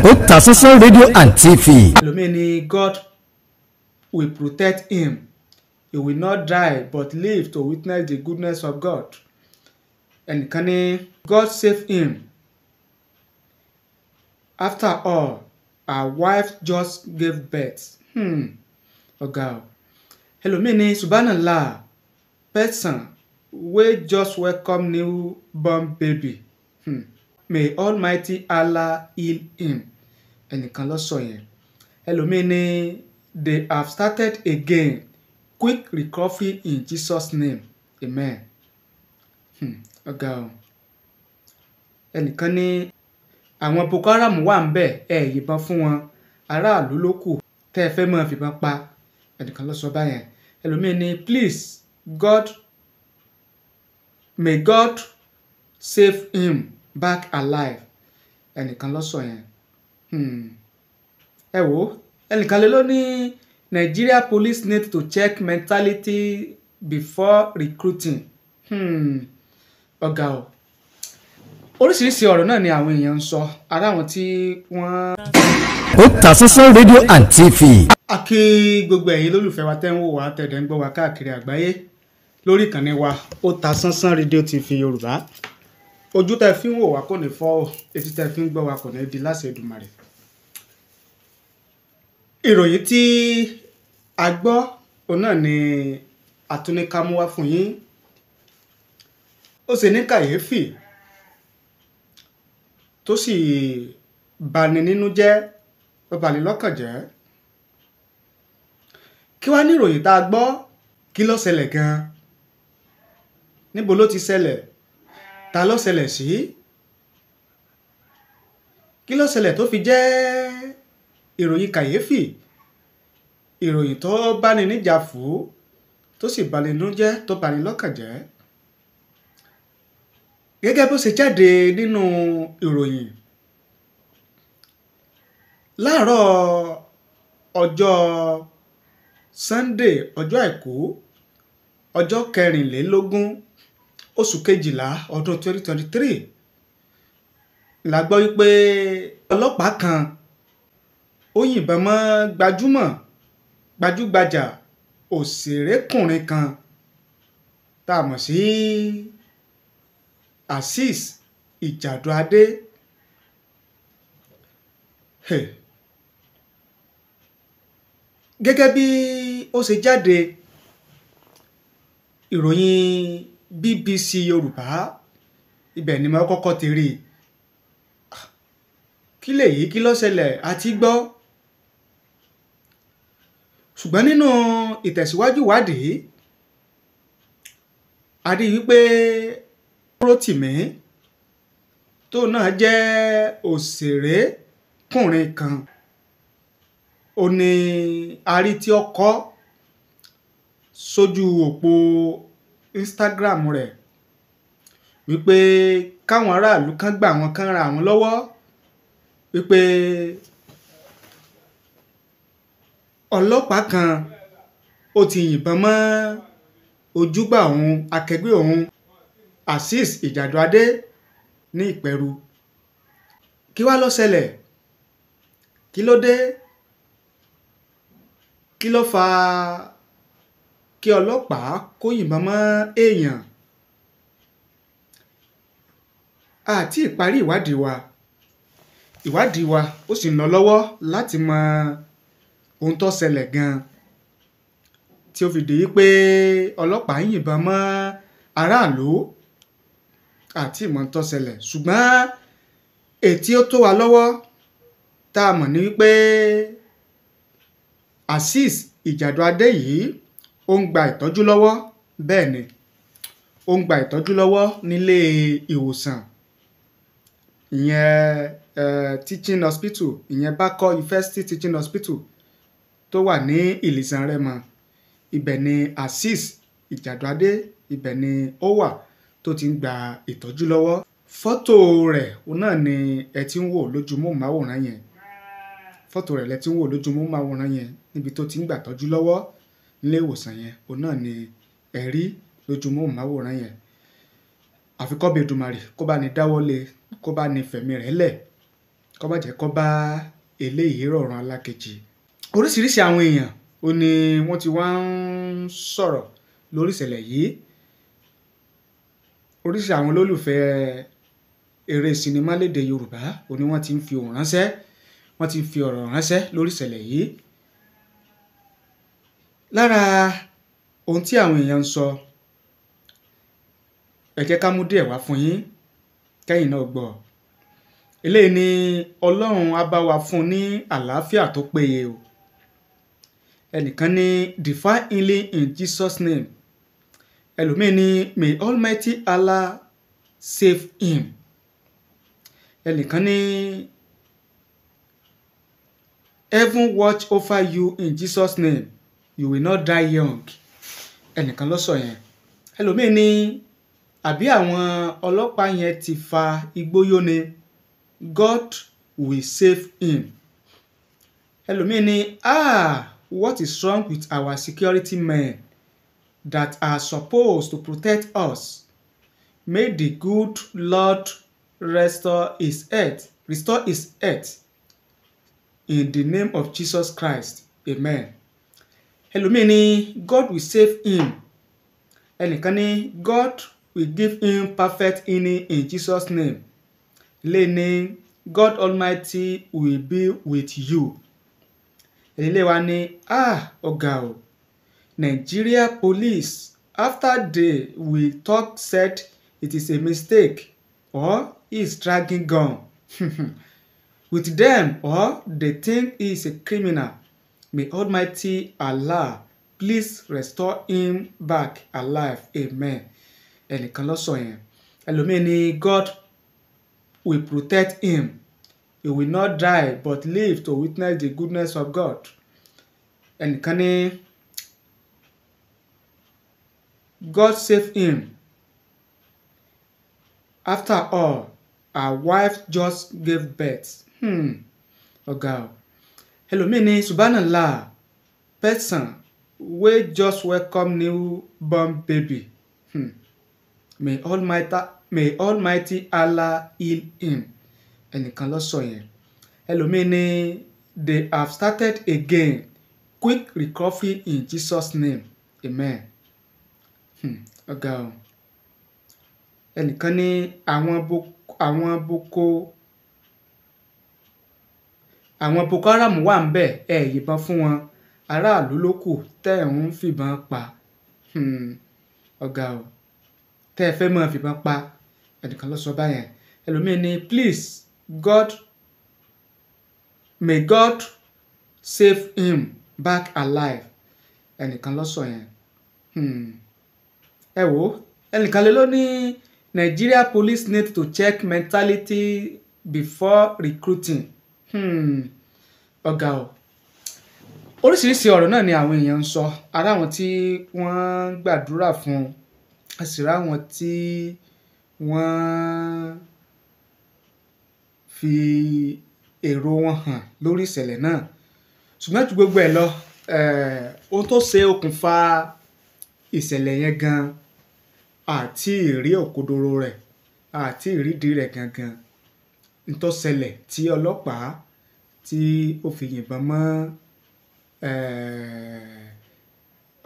Otasansan Radio and TV. Ẹlòmíì ní God will protect him, he will not die but live to witness the goodness of God. Ẹnìkan ní God save him, after all our wife just gave birth. Ọ̀gá o. Ẹlòmíì ní subhanallah, person wey just welcome new born baby, may almighty Allah heal him. Ẹnìkan ló sọ yẹn. Ẹlòmíì ní they have started again, quick recovery in Jesus name, amen. Ọ̀gá o. Ẹnìkan ní àwọn Boko Haram wà ń bẹ̀, ẹ yìnbọn fún wọn, aráàlú ló kù tẹ́ ẹ fẹ́ máa fìbọn pa. Ẹnìkan ló sọ báyẹn. Ẹlòmíì ní please God, may God save him back alive. Ẹnìkan ló sọ yẹn. Ẹ wò, ẹnìkan lè ló ní Nigeria police need to check mentality before recruiting. Ọ̀gá o. Oríṣiríṣi ọ̀rọ̀ náà ni àwọn èèyàn ń sọ. Ará àwọn tí wọ́n. Otasansan Radio and TV. A kí gbogbo ẹ̀yin lólùfẹ́ wa tẹ́ ń wò wá tẹ̀dẹ̀ ń gbọ́ wa káàkiri àgbáyé lórí ìkànnì wa Otasansan Radio TV Yorùbá. Ojú tẹ́ fi ń wò wá kò ní fọ́ o, etí tẹ́ fi ń gbọ́ wa kò ní di láṣẹ Èdùmàrè. Ìròyìn tí a gbọ́ òun náà ni àtúnìkámú wá fún yín. Ó ṣe ní kàyéfì tó sì bani nínú jẹ́, ó bani lọ́kàn jẹ́. Kí wá ní ìròyìn tá a gbọ́? Kí ló ṣẹlẹ̀ gan-an? Níbo ló ti ṣẹlẹ̀? Ta ló ṣẹlẹ̀ sí? Kí ló ṣẹlẹ̀ tó fi jẹ́ ìròyìn kàyéfì, ìròyìn tó báni níjà fún, tó sì bani nínú jẹ́, tó bani lọ́kàn jẹ́? Gẹ́gẹ́ bó ṣe jáde nínú ìròyìn láàárọ̀ ọjọ́ Sunday, ọjọ́ Àìkú, ọjọ́ kẹrìnlélógún oṣù kejìlá ọdún 2023 la gbọ́ wípé ọlọ́pàá kan ó yìnbọn mọ́ gbajúmọ̀ gbajúgbajà òṣèrékùnrin kan tá a mọ̀ sí Azeez Ìjàdùadé. Gẹ́gẹ́ bí ó ṣe jáde, ìròyìn BBC Yorùbá ibẹ̀ ni mo kọ́kọ́ ti rí i. Kí lèyí, kí ló ṣẹlẹ̀ àti gbọ́. Ṣùgbọ́n nínú ìtẹ̀síwájú ìwádìí, a rí wípé Rótìmí tó náà jẹ́ òṣèrékùnrin kan, ó ní a rí tí ó kọ sójú òpó Instagram rẹ̀ wípé káwọn aráàlú kan gbà wọn, kan ra àwọn lọ́wọ́, wípé ọlọ́pàá kan ó ti yìnbọn mọ́ ojúgbà òun, akẹgbẹ́ òun Azeez Ìjàdùadé ní Ìpẹ̀rù. Kí wá ló ṣẹlẹ̀? Kí ló dé? Kí ló fa kí ọlọ́pàá kó yìnbọn mọ́ èèyàn? Àti ìparí ìwádìí wa, ìwádìí wa ó sì ń lọ lọ́wọ́ láti mọ ohun tó ṣẹlẹ̀ gan-an tí ó fi di pé ọlọ́pàá ń yìnbọn mọ́ aráàlú. Àti ìmọ̀ tó ṣẹlẹ̀, ṣùgbọ́n ètí ó tó wa lọ́wọ́ tá a mọ̀ ní wípé Azeez Ìjàdùadé yìí ó ń gba ìtọ́jú lọ́wọ́. Bẹ́ẹ̀ ni, ó ń gba ìtọ́jú lọ́wọ́ nílé ìwòsàn ìyẹn teaching hospital, ìyẹn Bako University Teaching Hospital tó wà ní Ìlìsàn Rẹ́mọ. Ibẹ̀ ni Azeez Ìjàdùadé, ibẹ̀ ni ó wà tó ti ń gba ìtọ́jú lọ́wọ́. Fọ́tò rẹ̀ náà ni ẹ ti ń wò lójú móhùnmáwòrán yẹn. Fọ́tò rẹ̀ lẹ ti ń wò lójú móhùnmáwòrán yẹn níbi tó ti ń gbà tọ́jú lọ́wọ́ nílé ìwòsàn yẹn. Òun náà ni ẹ rí lójú móhùnmáwòrán yẹn. Àfi kọ́ba Èdùmàrè kó bá ní dáwọ́lé, kó bá ní fẹ̀mí rẹ̀ lẹ̀. Kó má jẹ́ kó bá eléyìí rọ̀rùn alákejì. Oríṣiríṣi àwọn èèyàn ó ní wọ́n ti wá ń sọ̀rọ̀ lórí ìṣẹ̀lẹ̀ yìí. Oríṣiríṣi àwọn olólùfẹ́ eré sinimá lédè Yorùbá ó ní wọ́n ti ń fi ohùn ránṣẹ́, wọ́n ti fi ọ̀rọ̀ ránṣẹ́ lórí ìṣẹ̀lẹ̀ yìí. Lára ohun tí àwọn èèyàn ń sọ, ẹ jẹ́ ká mú díẹ̀ wá fún yín kẹ́yìn náà gbọ́. Eléyìí ni Ọlọ́run á bá wa fún ní àlàáfíà tó péye o. Ẹnìkan ní divine healing in Jesus name. Ẹlòmíì ní may Almighty Allah save him. Ẹnìkan ní heaven watch over you in Jesus name, you will not die young. Ẹnìkan ló sọ yẹn. Ẹlòmíì ní àbí àwọn ọlọ́pàá yẹn ti fa igbó yó ni, God will save him. Ẹlòmíì ní what is wrong with our security men that are supposed to protect us? May the good Lord restore his health, restore his health in the name of Jesus Christ. Amen. Ẹlòmíì ní God will save him. Ẹnìkan ní God will give him perfect healing in Jesus name. Ilé ní God Almighty will be with you. Ilé wa ní ọ̀gá o. Nigeria police after they we talk said it is a mistake or he is dragging gun with them or they think he is a criminal. May Almighty Allah please restore him back alive. Amen. Ẹnìkan ló sọ yẹn. Ẹlòmíì ní God will protect him. He will not die but live to witness the goodness of God. Ẹnìkan ní God save him. After all, our wife just gave birth. Ọ̀gá o. Ẹlòmíì ní subhanallah, person wey just welcome new born baby. May Almighty Allah heal him. Ẹnìkan ló sọ yẹn. Ẹlòmíì ní they have started again. Quick recovery in Jesus name. Amen. Ọ̀gá o. Ẹnìkan ní àwọn Boko Haram wà ń bẹ̀, ẹ yìnbọn fún wọn, aráàlú ló kù tẹ́ ẹ̀ ń fìbọn pa. Ọ̀gá o. Tẹ́ ẹ fẹ́ máa fìbọn pa. Ẹnìkan ló sọ báyẹn. Ẹlòmíì ní please God, may God save him back alive. Ẹnìkan ló sọ yẹn. Ẹ wò, ẹnìkan lè ló ní Nigeria police need to check mentality before recruiting. Ọ̀gá o. Oríṣiríṣi ọ̀rọ̀ náà ni àwọn èèyàn ń sọ. Ara àwọn tí wọ́n gbàdúrà fún, a sì rá àwọn tí wọ́n fi èrò wọn hàn lórí ìṣẹ̀lẹ̀ náà. Ṣùgbọ́n ju gbogbo ẹ̀ lọ, ohun tó ṣe okùnfà ìṣẹ̀lẹ̀ yẹn gan, àti ìrí òkodoro rẹ̀, àti ìrídìí rẹ̀ gangan. N tó ṣẹlẹ̀ tí ọlọ́pàá tí ó fi yìnbọn mọ́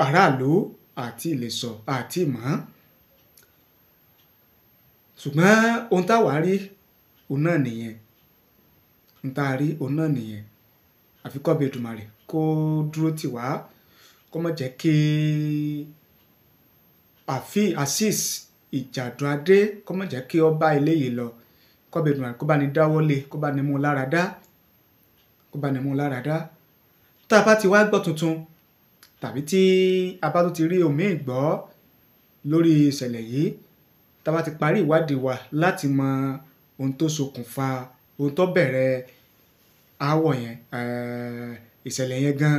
aráàlú àti ìlẹ̀sọ̀ àti ìmọ̀. Ṣùgbọ́n ohun tá wá rí, òun náà nìyẹn. Ohun tá rí, òun náà nìyẹn. Àfi kọ́ba Èdùmàrè kó dúró tì wá, kó má jẹ́ kí Azeez Ìjàdùadé kó má jẹ́ kí ó bá eléyìí lọ. Kọ́ba Èdùmàrè kó bá ní dáwọ́lé, kó bá ní mú lára dá, kó bá ní mú lára dá. Tá a bá ti wá gbọ́ tuntun tàbí tí a bá tún ti rí òmíì gbọ́ lórí ìṣẹ̀lẹ̀ yìí, tá a bá ti parí ìwádìí wa láti mọ ohun tó ṣokùnfà, ohun tó bẹ̀rẹ̀ aáwọ̀ yẹn, ìṣẹ̀lẹ̀ yẹn gan,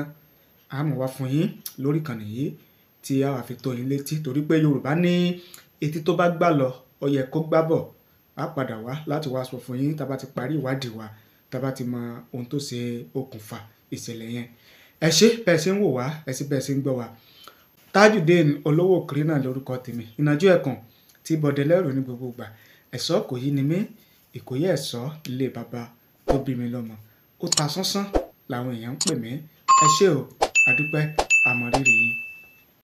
a mọ̀ wá fún yín lórí ìkànnì yìí tí a wá fi tó yín létí. Torí pé Yorùbá ní etí tó bá gbà lọ, ó yẹ kó gbá bọ̀. A padà wá láti wá sọ fún yín tá a bá ti parí ìwádìí wa, tá a bá ti mọ ohun tó ṣe okùnfà ìṣẹ̀lẹ̀ yẹn. Ẹ ṣé bẹ́ẹ̀ ṣe ń wò wá, ẹ ṣé bẹ́ẹ̀ ṣe ń gbọ́ wá. Tajudeen Olówó Òkèrè náà lórúkọ tèmi. Ìnàjú ẹ̀kàn tí bọ̀dẹ̀ lẹ́rù ní gbogbo ìgbà. Ẹ̀ṣọ́ kò yí ni mí, Ìkòyí ẹ̀ṣọ́ ilé baba tó tó bí mi lọ́mọ. Ó ta sánsán làwọn èèyàn ń pè mí. Ẹ ṣé o, àdúpẹ́, àmọ̀rírì yín.